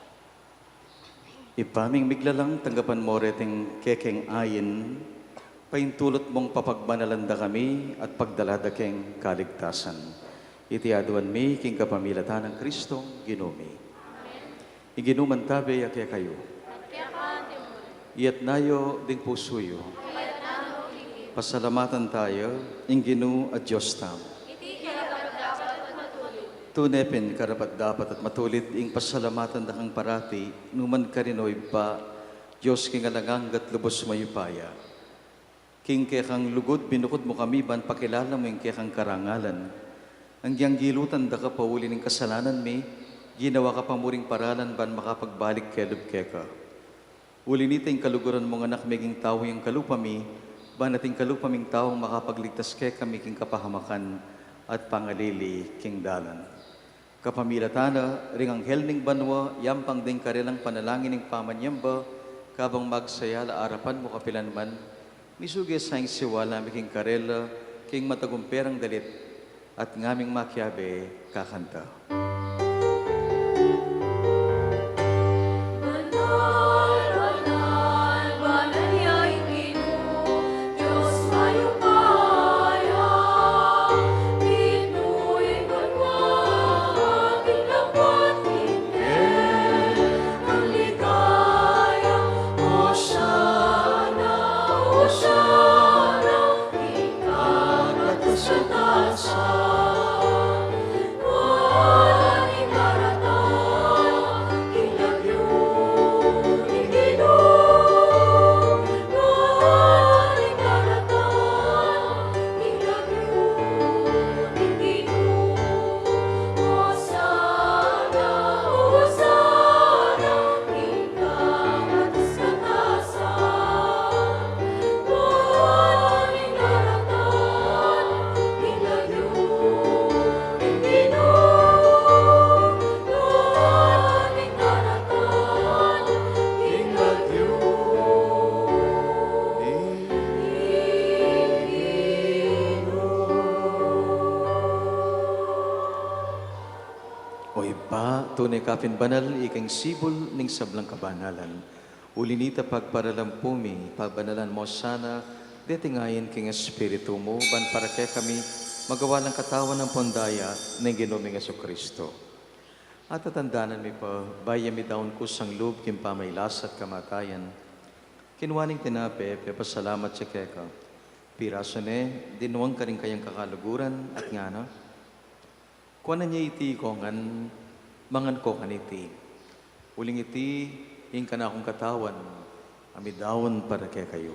Ibpa ming miglalang, tanggapan mo reting kekeng ain, paintulut mong papagbanalan da kami at pagdala da keng kaligtasan. Iti aduan mi king kapamilatan nang Kristong Ginu mi. Amen. Ing Ginu mantabe ya kekayu. At keka mu rin. Iyatas yu ding pusu yu. Iyatas namu rin. Pasalamatan tamu ing Ginu a Dios tamu. Iti karapat-dapat at matulid. Tune pin karapat-dapat at matulid ing pasalamatan da kang parati, nu man karin, o Ibpa, Dios king alang angga at lubos mayupaya. King kekang lugud, binukud mu kami ban pakilala mu ing kekang karangalan. Anggyang gilutan da ka pauli ning kasalanan mi, ginawa ka pa mu ring paralan ban makapagbalik kelub keka. Uli nita, ing kaluguran mung Anak meging tau yang kalupa mi, ban ating kalupa ming tau makapagligtas kekami king kapahamakan at pangalili king dalan. Kapamilatan na ring anghel ning banua, yampang ding karelang panalangin ning pamanyamba, kabang magsaya la arapan mu kapilan man, misuge sa ing siwala mi king karela, king matagumperang dalit, at ngaming makiabe kakanta. Banal, banal, banal ya ing Ginu, Dios mayupaya, mitmu ing banua, king lapad ning kekang ligaya. Hosana, Hosana, king kataas-taasan. O Ibpa, tune ka pin banal, ika ing sibul ning sablang kabanalan. Uli nita, pagparalan pu mi, pabanalan mo sana deting ain king Espiritu mu, ban para kekami magawa lang katawan ampon daya ning Ginu ming Jesucristo. At tatandanan mi pa, bayu ya midaun kusang lub king pamagkasakit at kamatayan, kinua neng tinape, pepasalamat ya keka, pirasu ne, dinwang karing kayang kakaluguran, at ngana: Kuanan ye iti ikayu ngan, mangan kayu kaniti. Uling iti ing kanakung katawan, a midaun para kekayu.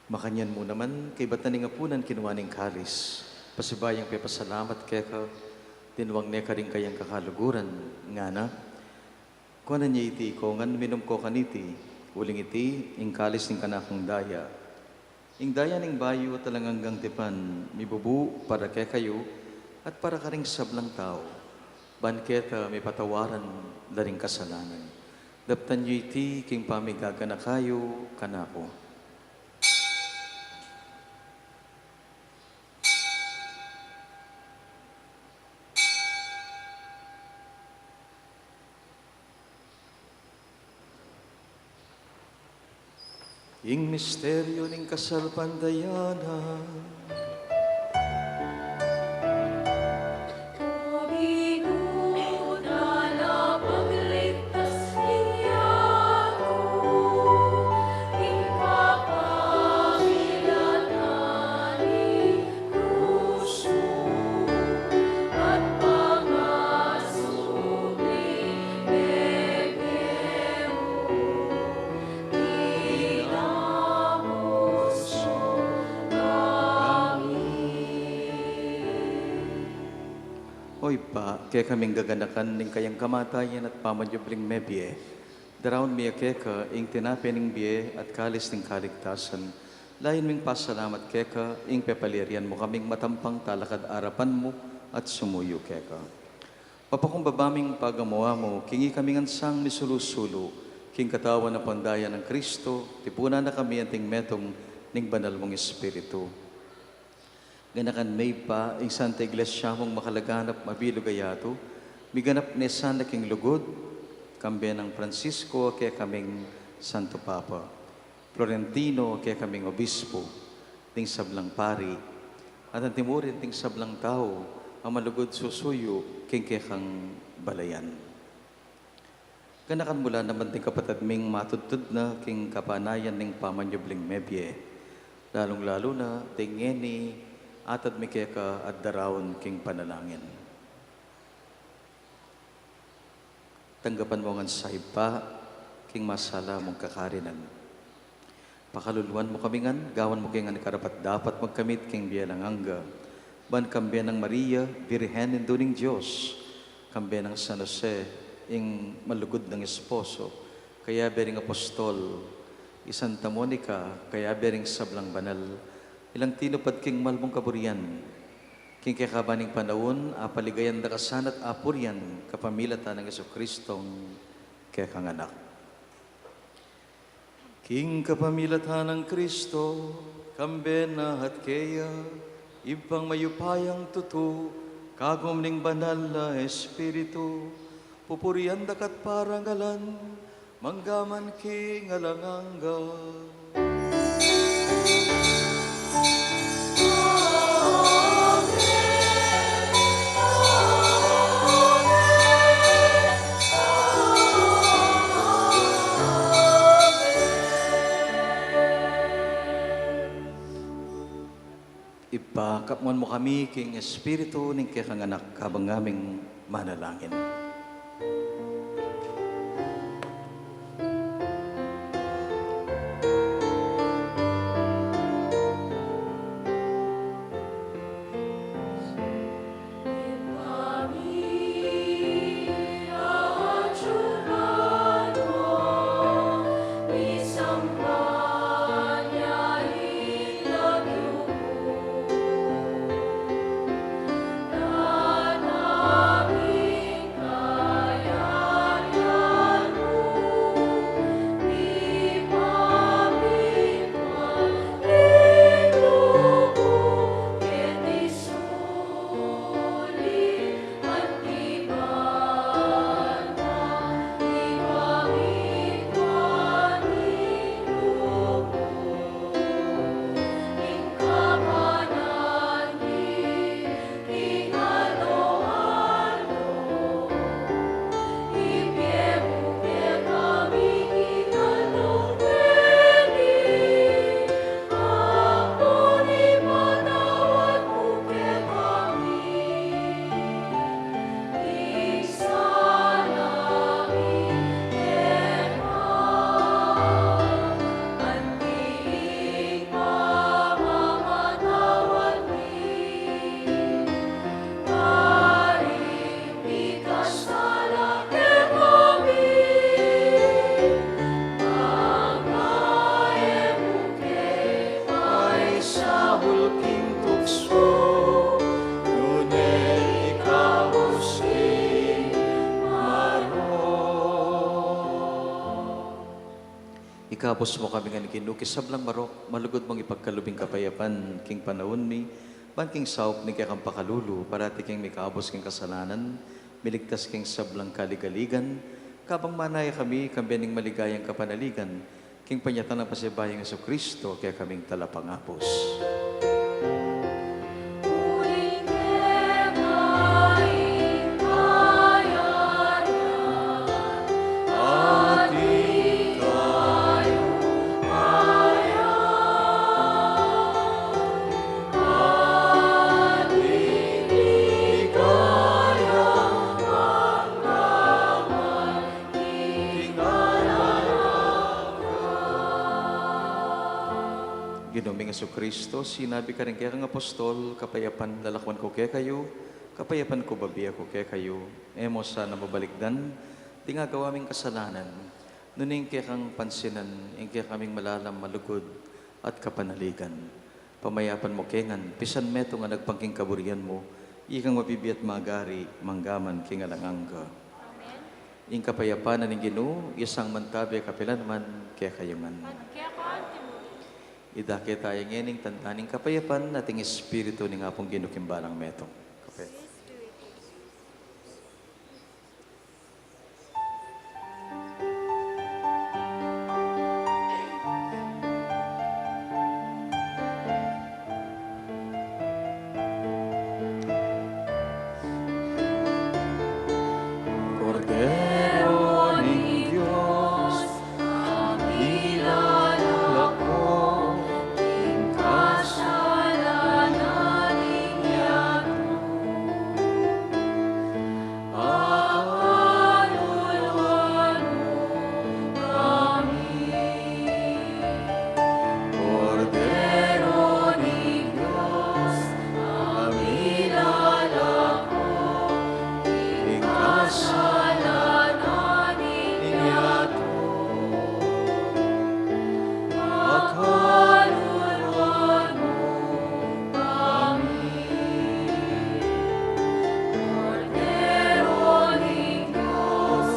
Makanyan mu naman, kaybat na ning apunan, kinua ne ing kalis, pasibayu yang pepasalamat keka, dinwang ne karing kayang kakaluguran, ngana: Kuanan ye iti ikayu ngan, minum kayu kaniti, uling iti ing kalis ning kanakung daya, ing daya ning bayu at alang anggang tipan, mibubu para kekayu at para karing sablang tau, ban keta mipatawaran la ring kasalanan. Daptan yu iti king pamigaganaka yu kanaku. Ing misteryu ning kasalpantayanan. O Ibpa, kekaming gaganakan ning kayang kamatayan at pamanyubling mebie, Daraun mi keka ing tinape ning bie at kalis ning kaligtasan. Layun ming pasalamat keka ing pepaliarian mu kaming matampang talakad arapan mu at sumuyu keka. Mapakumbaba ming pagamu-amu, king ikami ngan sang misulu-sulu king katawan ampong daya nang Kristo, tipunan na kami anting metung ning banal mung Espiritu. Ganakan me Ibpa ing Santa Iglesia mung makalaganap mabilug a yatu, miganap ne sana king lugud, kambe nang Francisco a kekaming Santo Papa, Florentino a kekaming Obispo, ding sablang pari, at antimurin ding sablang tau a malugud susuyu king kekang balayan. Ganakan mu la naman ding kapatad ming matudtud na king kapanayan ning pamanyubling mebie, lalung-lalu na ding ngeni atad mi keka at daraun king panalangin. Tanggapan mu ngan sa Ibpa king masala mung kakarinan. Pakaluluan mu kami ngan, gawan mu kami ngan karapat-dapat magkamit king bie alang angga. Ban kambe nang Maria, Birhen Indu ning Dios, kambe nang San Jose, ing malugud nang esposo, kayabe ring apostol, i Santa Monica, kayabe ring sablang banal, ilang tinupad king mal mung kaburian, king kekaban ning panaun, apaligayan da ka sana't apurian, kapamilatan nang Jesucristong kekang Anak. King kapamilatan nang Kristo, kambe na at keya, Ibpang mayupayang tutu, kagum ning Banal a Espiritu, pupurian da ka't parangalan, mangga man king alang angga. Ibpa, kapmuan mu kami king Espiritu ning kekang Anak, kabang ngaming manalangin. Ikabus mu kami ngan Ginu king sablang marok, malugud mung ipagkalub ing kapayapan king panaun mi, ban king saup ning kekang pakalulu, parati kaming mikabus king kasalanan, miligtas king sablang kaligaligan, kabang manaya kami, kambe ning maligayang kapanaligan, king panyatang nang pasibayung Jesucristo, kekaming Talapangabus. Ginu ming Jesucristo, sinabi karing kekang apostol, kapayapan lalakwan ku kekayu, kapayapan ku babie ku kekayu. E mu sana mabalikdan ding agawa ming kasalanan, Nune ing kekang pansinan ing kekaming malalam a lugud at kapanaligan. Pamayapan mu ke ngan, pisan metung a nagpang king kaburian mu, ikang mabibie at magari mangga man king alang angga. Amen. Ing kapayapan na ning Ginu, iya sang mantabe kapilan man kekayu ngan. At keka mu rin. Idake taya ngeni ing tanda ning kapayapan at ing Espiritu ning Apung Ginu king balang metung. Kape. Kordero ning Dios, a milalako king kasalanan ning yatu. Pakaluluan mu kami, Kordero ning Dios, a milalako king kasalanan ning yatu. Pakaluluan mu kami, Kordero ning Dios,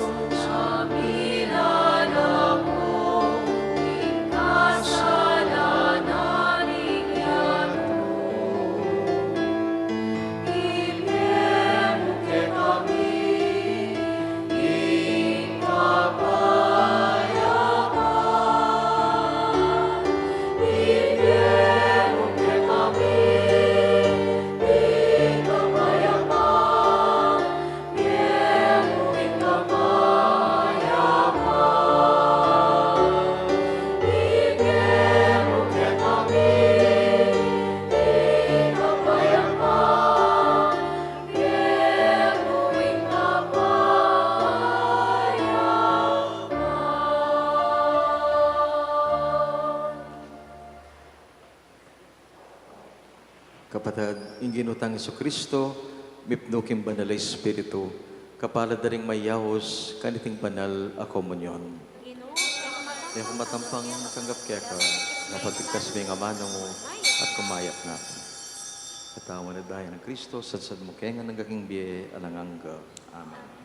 a milalako king kasalanan ning yatu. Ibie mu kekami ing kapayapan. Ibie mu kekami ing kapayapan. Ibie mu ing kapayapan. Ibie mu kekami ing kapayapan. Kapatad, ing Ginu tang Jesucristo, mipnu king Banal a Espiritu, kapalad da ring mayaus kaniting banal a komunyon. Ginu, e ku matampang tanggap keka, na patigkas me ing amanu mu at kumayap na ku. Katawan at daya nang Kristo, sadsad mu ke ngan angga king bie alang angga. Amen.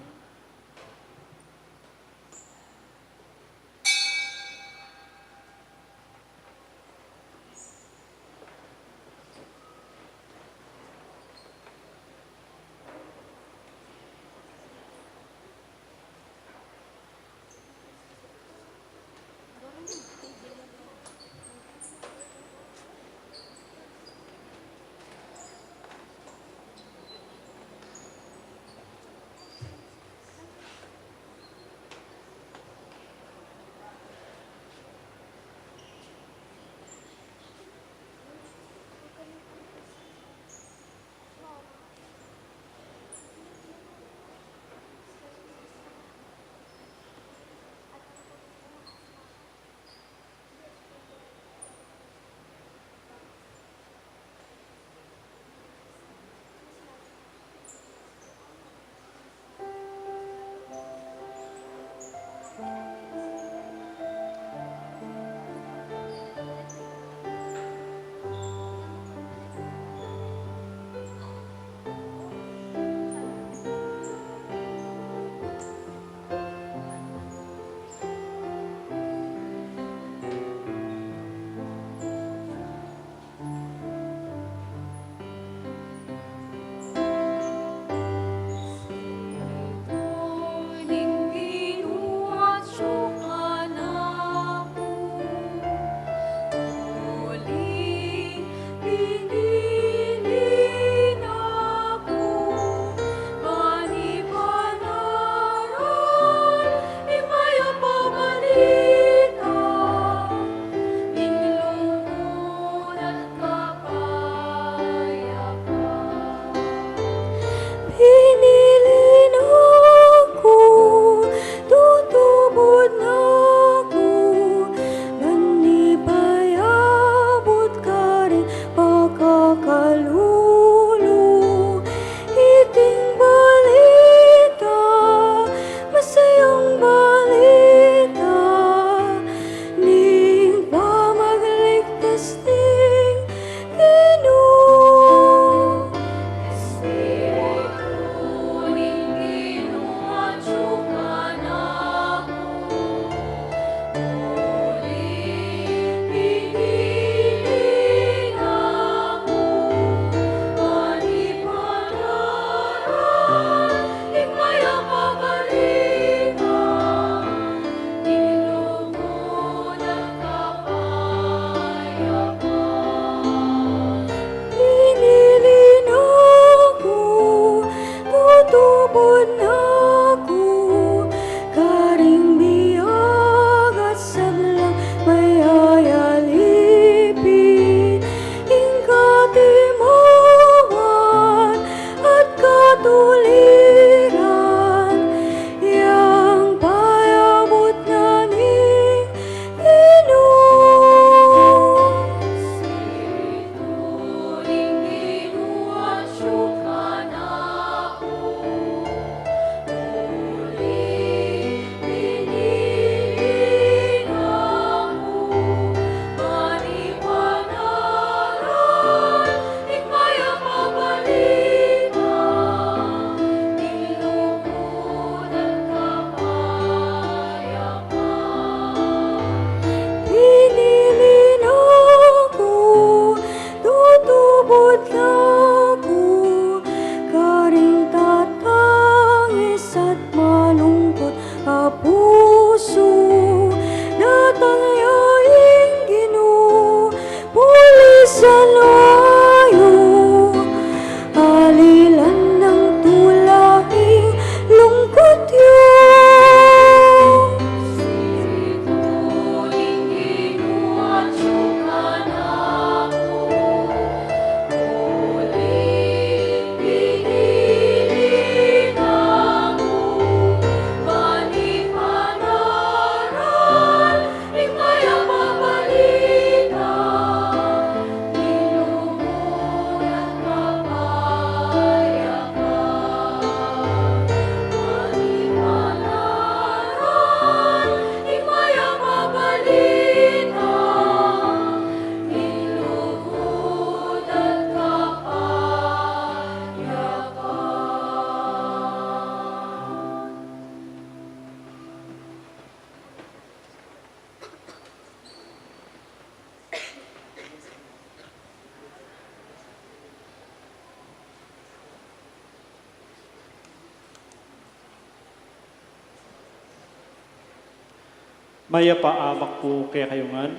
Mayap a abak pu kekayu ngan.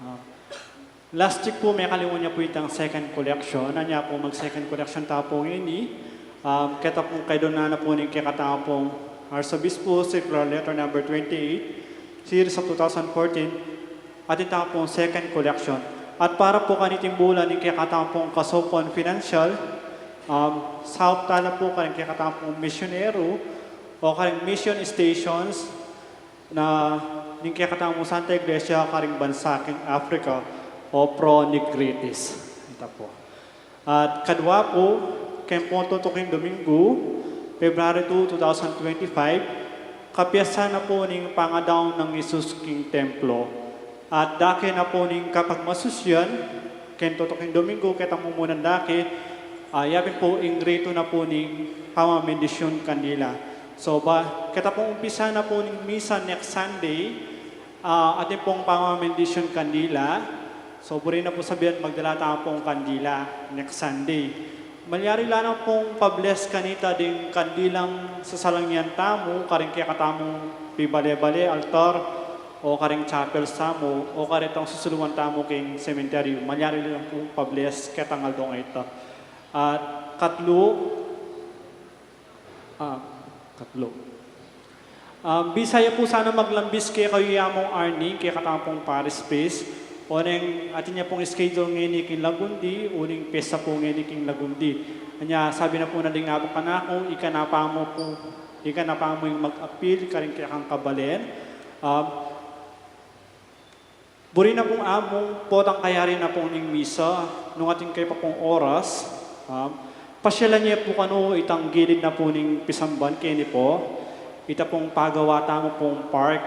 Ah, last week pu, mekaliwan ya pu itang second collection. Anya pu, mag-second collection ta pu ngeni. Um, keta pung kaidunan na pu ning kekatamu pung Arsobispo, circular letter number twenty-eight, series of two thousand fourteen, atin ta pung second collection. At para pu kaniting bulan ning kekatamu pung kasaupan financial, um, saup tala pu karing kekatamu pung misyonero o karing mission stations, na ning kekatamung Santa Iglesia karing bansa king Africa o Pro Nigritis. Ita pu. At kadwa pu, keng pung tutuking Domingo, February two, two thousand twenty-five, kapiesta na pu ning pangadaun nang Jesus king templo. At dake na pu ning kapagmasusyan, keng tutuking Domingo, keta mumunan dake, ah, yapin pu ing ritu na pu ning pamamendisyon kandila. So, ba, keta pung umpisa na pu ning misa next Sunday, ah, atin pung pamamendisyon kandila. So, buri na pu sabian magdala tamu pung kandila next Sunday. Malyari la na pung pa-bless kanita ding kandilang sasalangyan tamu, karing kekatamung pibale-bale, altar, o karing chapel tamu, o karetang susuluan tamu king sementeryo. Malyari la pung pa-bless ketang aldo a ita. At katlu, ah, katlu. Um, bisa ya pu sana maglambis kekayu i Among Arnie, kekatamu pung parish priest, oneng atin ya pung schedule ngeni king Lagundi, uling pesta pu ngeni king Lagundi. Anya, sabi na pu na ding abak kanaku, ika na pamu pu, ika na pamu ing mag-apil karing kekang kabalen. Um, Buri na pung Among, potang kayari na pu ning misa, nung atin kayu pa pung oras, ah, pasyalan ye pu kanu itang gilid na pu ning pisamban keni pu, ita pung pagawa tamu pung park,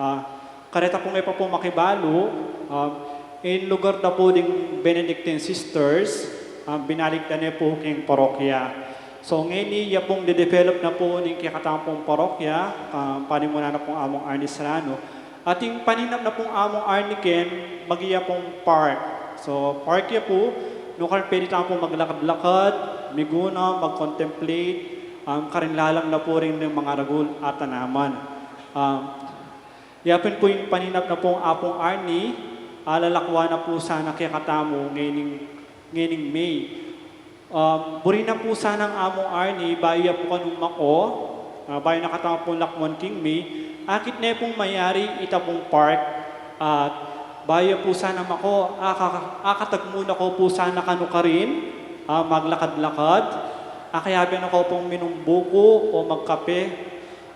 ah, kareta pung e pa pu makibalu, ah, ing lugar da pu ding Benedictine Sisters, ah, binalik da ne pu king parokya. So, ngeni, ya pung de-develop na pu ning kekatamung parokya, ah, panimunan na pung Among Arnie Serrano. Atin paninap na pung Among Arnie ken, magya pung park. So, park ya pu, nukarin pwede tamu pu maglakad-lakad, miguna, mag-contemplate, um, karin lalam na pu ring mangaragul at tanaman. Um, yapin pu ing paninap na pung Among Arnie, alalakwan na pu sana kekatamu ngening, ngening May. Um, buri na pu sanang Among Arnie, bayu ya pu kanu mako, ah, bayu na katamu pung lakwan king May, akit ne pung mayari ita pung park, at bayu ya pu sana mako, aka-, akatagmu na ko pu sana kanu karin, ah, maglakad-lakad, akayabe na ko pung minum buku o magkape,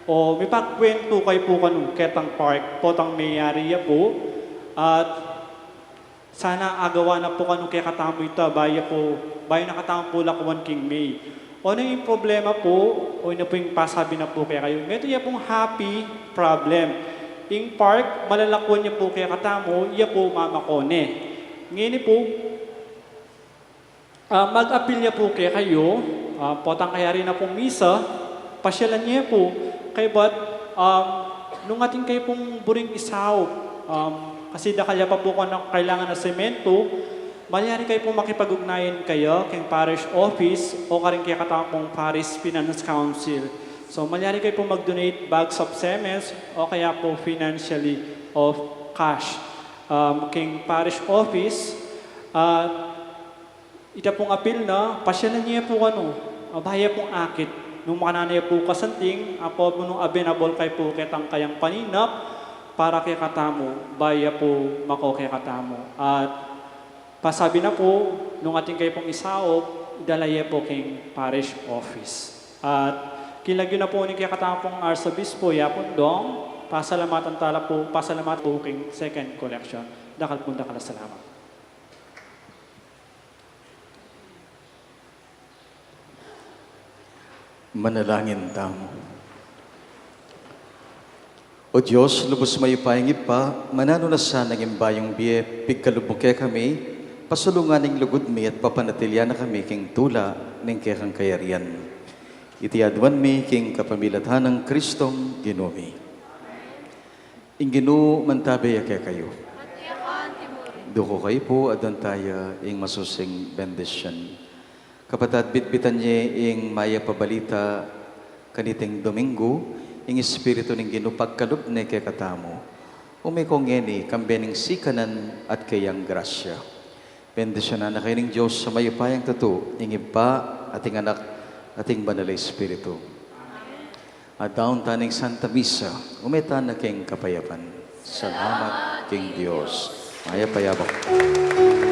o mipagkwentu kayu pu kanu ketang park, potang mayari ya pu, at sana agawa na pu kanu kekatamu ita, bayu pu, bayu na katamu pu lakwan king May. O, ing problema pu, o, ina pu ing pasabi na pu kekayu. Metung ya pung happy problem. Ing park, malalakwan ya pu kekatamu, ya pu mamako ne. Ngeni pu, ah, mag-apil ya pu kekayu, ah, potang kayari na pung misa, pasyalan ye pu, kaybat, um, nung atin kayu pung buring isaup, um, kasi dakal ya pa pu kanu kailangan a semento, malyari kayu pung makipag-ugnayan kaya keng parish office o karing kekatamung parish finance council. So, malyari kayu pung mag-donate bags of cements o kaya pu financially of cash, um, keng parish office, at ita pung apil na, pasyalan ye pu kanu, a, bayu pung akit. Nung makananu ye pu kasanting, a, pu nung available kayu pu ketang kayang paninap, para kekatamu, bayu pu mako kekatamu. At pasabi na pu, nung atin kayu pung isaup, idala ye pu keng parish office. At king lagyu na pu ning kekatamung Arsobispo, yapun dong, pasalamatan tala pu, pasalamatan pu keng second collection. Dakal pung dakal a salamat. Manalangin tamu. O Dios, lubus mayupayang Ibpa, mananu na sanang ing bayung bie, pigkalub mu kekami, pasulungan ing lugud mi at papanatilian na kami king tula ning kekang kayarian. Iti aduan mi king kapamilatan nang Kristong Ginu mi. Ing Ginu mantabe ya kekayu. Duko kayu pu, aduan taya ing masusing bendisyon. Kapatad, bitbitan ye ing mayap a balita kaniting Domingo, ing Espiritu ning Ginu pagkalub ne kekatamu. Ume ko ngeni, kambe ning sikanan at kayang grasya. Bendisyunan na kayu ning Dios a mayupayang tutu, ing Ibpa, at ing Anak, at ing Banal a Espiritu. At daun ta ning Santa Misa, ume ta na king kapayapan. Salamat king Dios. Mayap a yabak.